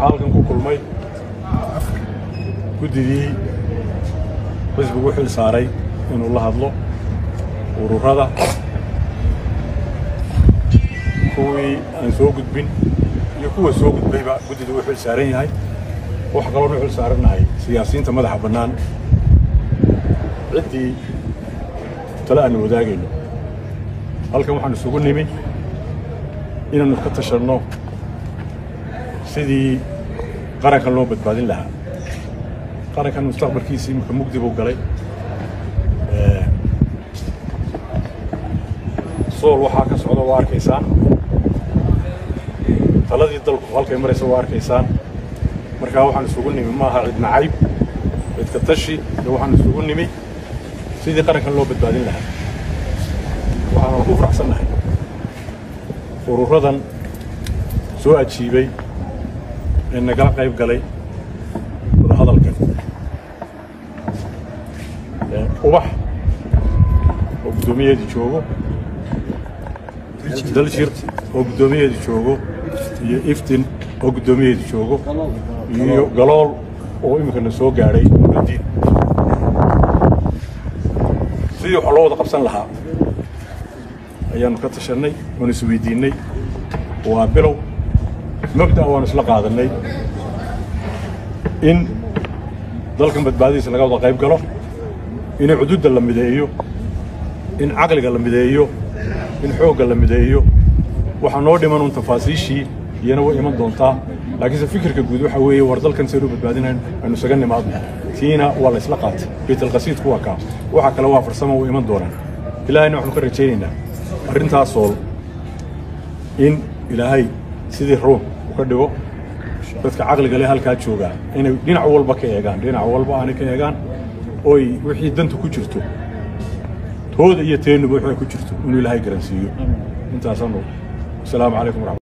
Halkan ku kulmay guddidii xisbigu xil saaray inuu la hadlo ururada, kuwii aan soo gudbin iyo kuwa soo gudbayba guddida uu xil saaran yahay. Waxa kaloonu xil saarannahay siyaasiyiinta madaxa bannaan, ciddii tale aanu wadaagayno. Halkan waxaan isugu nimi inaannu ka tashanno sidii qarankan loo badbaadin lahaa. Qarankan mustaqbalkiisii imika mugdi buu galay. Sool waxaa ka socda waa arkaysaan, taladii dalku halkay maraysa waa arkaysaan. Markaa waxaan isugu nimi maaha cid nacayb, cidka tashi iyo waxaan isugu nimi sidii qarankan loo badbaadin lahaa. Waxaanu ku faraxsannahay ururadan soo ajiibay ee nagala qayb galay wadahadalkan. Ubax oo guddoomiyeedii joogo, Daljir oo guddoomiyeedii joogo, iyo Iftin oo guddoomiyeedii joogo, iyo Galool oo iminkana soo gaadhay Nuuradiin, sidii waxa loo wada qabsan lahaa ayaanu ka tashannay oon isweydiinnay. Waa bilow mabda'a waanu isla qaadannay in dalkan badbaadadiisa laga wada qayb galo, in cududda la mideeyo, in caqliga la mideeyo, in xoogga la mideeyo. Waxaa noo dhiman un tafaasiishii, iyana way iman doontaa, laakiinse fikirka guud waxa weeye war dalkan saynu badbaadinayn aynu isaga nimaadno. Tiina waa la isla qaatay. Baytalqasiidku waa kaa, waxa kale waa farsamo, way iman doonaan. Ilaahayna waxaanu ka rajaynaynaa arrintaas Sool in Ilaahay sidii ruun uu ka dhigo. Dadka caqliga leh halkaa joogaa inay dhinac walba ka eegaan, dhinac walba aanay ka eegaan, oy wixii danta ku jirto tooda iyo teenuba wixii ku jirto inuu Ilaahay garansiiyo. Intaasaanu. Asalaamu calaykum waraxmat.